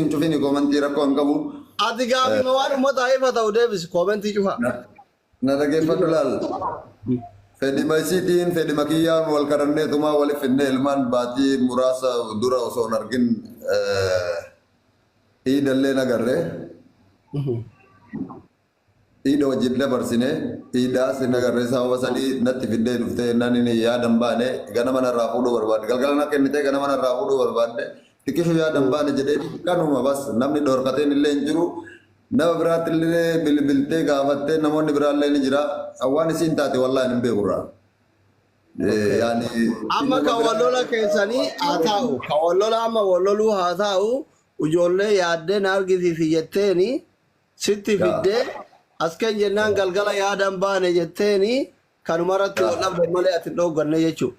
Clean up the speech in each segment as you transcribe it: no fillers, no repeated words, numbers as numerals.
hin cufini koomantii rakkoo hin qabu. Ati gaafima waan uummataa ifa ta'u deebisi koomentii cufa. Na dhageeffadhu laal. Fedhima isiitiin fedhima kiyyaan wal kadhanneetumaa wali finnee ilmaan baatii muraasa dura osoo hin argin iidallee nagarre. Iida wajjin dabarsine iidaas hin agarre sababa sanii natti fiddee dhuftee jennaan inni yaada hin baane ganama narraa fuudhuu barbaadde galgala na kennitee ganama narraa fuudhuu barbaadde xiqqishu yaada hin baane jedhee kanuma bas namni dhorkateen illee hin jiru nama biraatti illee bilbiltee gaafattee namoonni biraallee ni jira waan isiin taate wallaahi hin beeku irraa. Yaani Amma kan wal lola keessanii haa taa'u. Kan wal lola amma wal loluu haa taa'u. Ijoollee yaaddee na argisiisi jetteeni sitti fiddee as keen jennaan galgala yaadan baane jetteeni kanumarratti wal dhabdan malee ati hin dhoogganne jechuudha.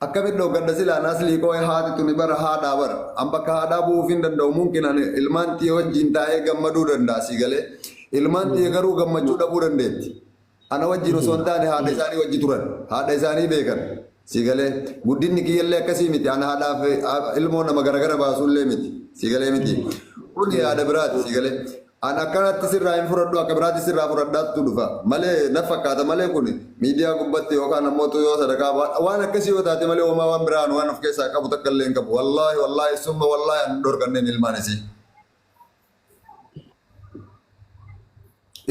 Akkamitti dhooggadha silaa naslii koo haati tuni bara haadhaa bara. An bakka haadhaa bu'uuf hin danda'u mumkin ani ilmaan tiyya wajjin taa'ee gammaduu danda'a sii galee. Ilmaan tiyya garuu gammachuu dhabuu dandeetti. Ana wajjin osoo hin taane haadha isaanii wajji turan. Haadha isaanii beekan. Sii galee. Guddinni kiyyallee akkasii miti. Ana haadhaaf ilmoo nama garagara baasullee miti. Sii galee miti. Kun yaada biraati sii galee. An akkanatti sirraa hin fudhadhu akka biraatti sirraa fudhadhaattu dhufa. Malee na fakkaata malee kun miidiyaa gubbatti yookaan ammoo yoo sadaqaa waan akkasii yoo taate malee homaa waan biraan waan of keessaa qabu takka illee hin qabu. Wallaahi wallaahi summa wallaahi an dhorkanneen ilmaan isii.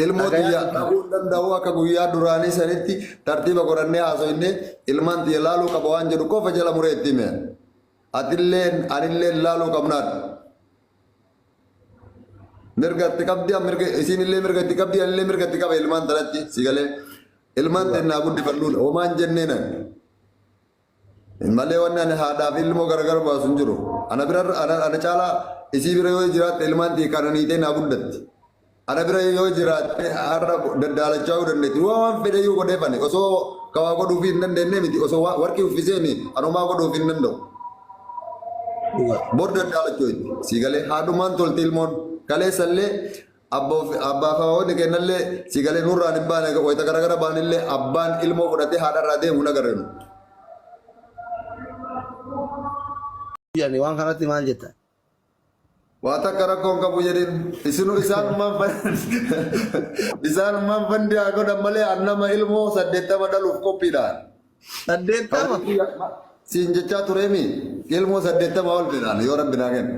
Ilmoo tiyya dhabuu hin danda'u akka guyyaa duraanii sanitti tartiiba godhannee haasofne ilmaan tiyya laaluu qaba waan jedhu qofa jala muree itti hime. Atilleen anilleen laaluu qabnaadha. Mirga itti qabdi mirga isiinillee mirga itti qabdi anillee mirga itti qaba ilmaan tanatti si galee ilmaan tennaa guddifannuudha homaan jenneenan. Malee wanni ani haadhaa fi ilmoo gargar baasu hin jiru. Ana bira ana caalaa isii bira yoo jiraatte ilmaan tiyya qananiitee naa guddatti. Ana bira yoo jiraatte har'a daddaalachaa yoo dandeetti. Waan fedhe iyyuu godhee fane osoo kawaa godhuufii hin dandeenye miti osoo warqii uffiseeni anumaa godhuufii hin danda'u. Bor daddaalachuu itti. Sii galee haadhumaan tolti ilmoon kaleessallee Abbaa fi hawaasni kennallee si galee nurraan hin baane wayita garagara baanillee abbaan ilmoo fudhatee haadharraa deemu hin agarre nu. Jedhani waan kanatti maal jetta? Waa takka rakkoon qabu jedhin isinu isaanummaan fandii haa godhan malee an nama ilmoo 80 dhaluuf qophiidha. 80? Siin jechaa tureemi ilmoo 80 ol fedhaan yoo rabbi naa kenne.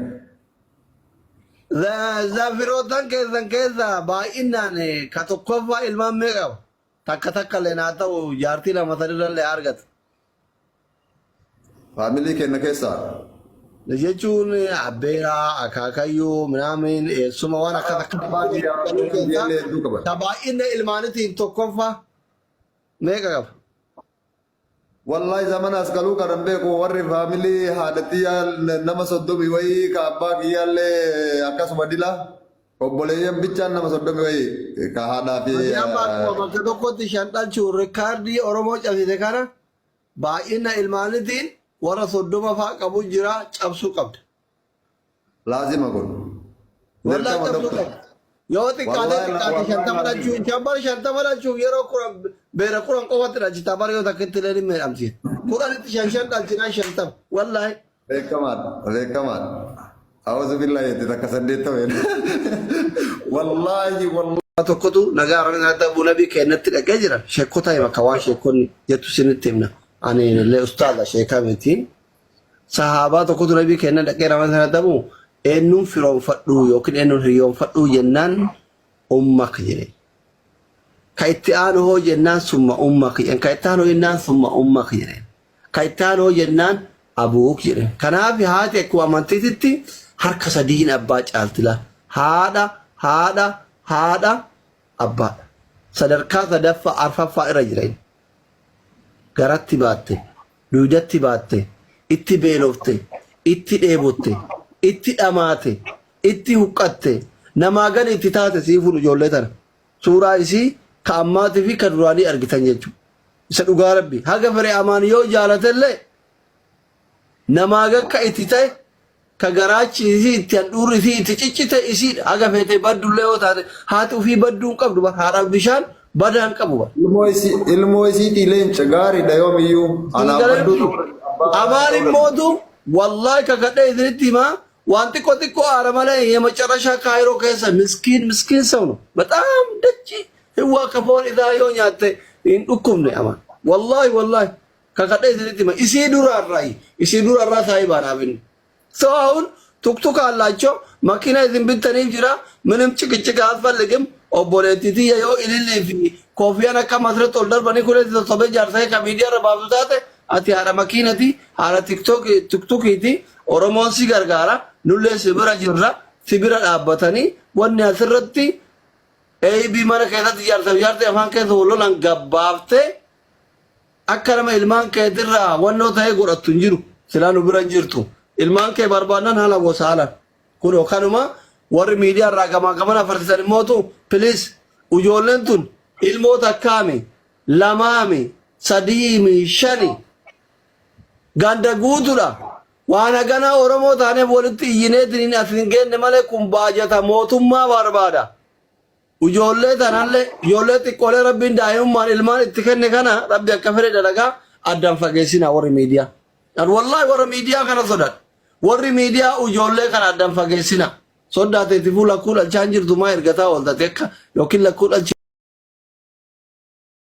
Zafiroottan keessan keessaa baay'inaan ka tokkoffaa ilmaan meeqa qaba? Takka takka illee naa ta'u jaartii lama sadirra illee argata. Faamilii keenya keessaa. Jechuun abbeeraa, akaakayyuu, minaamin, eessuma waan akkas akkas Ijoollee hedduu qaban. ka baay'ina ilmaanitiin tokkoffaa meeqa qaba? Wallahi zamana as galuu kanan beeku warri faamilii haadha tiyyaa nama 30 wayii ka abbaa kiyyaallee akkasuma dila obboleeyyan bichaan nama 30 wayii ka haadhaa fi Ati amma akkuma bakka tokkotti shan dhalchuun rikaardii Oromoo cabsite kana baay'ina ilmaanitiin warra 30 fa'aa qabu jira cabsuu qabda. Laazima kun. Wallahi Dirqama cabsuu doktor. qabda. Yoo xiqqaatee Wallahi xiqqaate wallahi 50 laazima. dhalchuun shambar 50 dhalchuuf yeroo 10 beera 10 qofatti dhalchita bar yoo takkitti illee ni miidhamti. 10tti shan shan dhalchinaan 50. Wallahi. Beekamaadha. Beekamaadha. Awuzu billahi jette takka 80 jedhe. Wallahi wallahi. Tokkotu nagaa rabbi irratti abu nabii kennatti dhaqee jira. Sheekota hima ka waan sheekonni jettu sinitti himna. Ani illee ustaaza sheekaa miti. Sahaabaa tokkotu nabii kenna dhaqee ramadaan sana dhabu eenyuun firoonfadhuu yookiin eenyuun hiriyoonfadhuu jennaan ummak jedhe. Ka itti aanu hoo jennaan summa ummak jedhan. Ka itti aanu jennaan summa ummak jedhe. Ka itti aanu hoo jennaan abuuk jedhe. Kanaaf haati akkuma amantiititti harka sadiin abbaa caaltila. Haadha, haadha, haadha, abbaadha. Sadarkaa sadaffaa arfaffaa irra jira inni. Garatti baatte. Duydatti baatte, itti beelofte, itti dheebotte, itti dhamaate, itti huqqatte, namaa gadi itti taate sii fuudhu ijoollee tana. Suuraa isii ka ammaatii fi ka duraanii argitan jechuudha. Isa dhugaa rabbi. Haga fedhe amaan yoo jaalatellee namaa gakka itti ta'e ka garaachi isii itti handhuurri isii itti ciccite isiidha. Haga feete baddullee yoo taate haati ofii badduu hin qabdu bar haadhaaf bishaan badaa hin qabu bar. Ilmoo isii ilmoo isiitii leenca gaariidha yoomiyyuu. Anaaf Galee badduu miti. ta'uu abbaa Amaan ta'uu danda'a. immootu wallaahi kakadhee isinitti himaa. Waan xiqqoo xiqqoo aara malee የመጨረሻ ካይሮ keessa miskiin miskiin ሰው ነው። በጣም dachi hiwaa ka foon isaa yoo nyaatte hin dhukkubne ama. Wallahi wallahi kakadhee isinitti hima. Isii duraarraa isii duraarraa saahibaa dhaabinni. ሰው አሁን ቱክቱክ አላቸው መኪና isin bittaniif jira ምንም ጭቅጭቅ አያስፈልግም። Obboleettii tiyya yoo ilillii fi koofiyaan akka masirratti ol darbanii kunis sossobee jaarsee ka miidiyaa irra baaftu taate ati haadha makiinati haadha tiktokiiti Oromoon si gargaara nullee si bira jirra si bira dhaabbatanii wanni asirratti eeybii mana keessatti jaarsa jaartee afaan keessa wal lolan gabbaaftee akka nama ilmaan keetirraa wannoo ta'ee godhattu hin jiru. Silaa nu bira hin jirtu. Ilmaan kee barbaannan haala gosa haalan. Kunoo kanuma warri miidiyaa irraa gamaa gamana farsisan immootu please ijoolleen tun ilmoo takkaami lamaami sadiimi shani ganda guutuudha. Waan haganaa Oromoo taaneef walitti iyyineetiin as hin geenne malee kun baajata mootummaa barbaada. Ijoollee tanallee ijoollee xiqqoolee rabbiin daa'imummaan ilmaan itti kenne kana rabbi akka fedhe dalagaa addaan fageessinaa warri miidiyaa. An wallahi warra miidiyaa kana sodaadha. Warri miidiyaa ijoollee kana addaan fageessina. Soddaateetifuu lakkuu dhalchaa hin jirtu maa ergataa ooltate akka yookiin lakkuu dhalchi.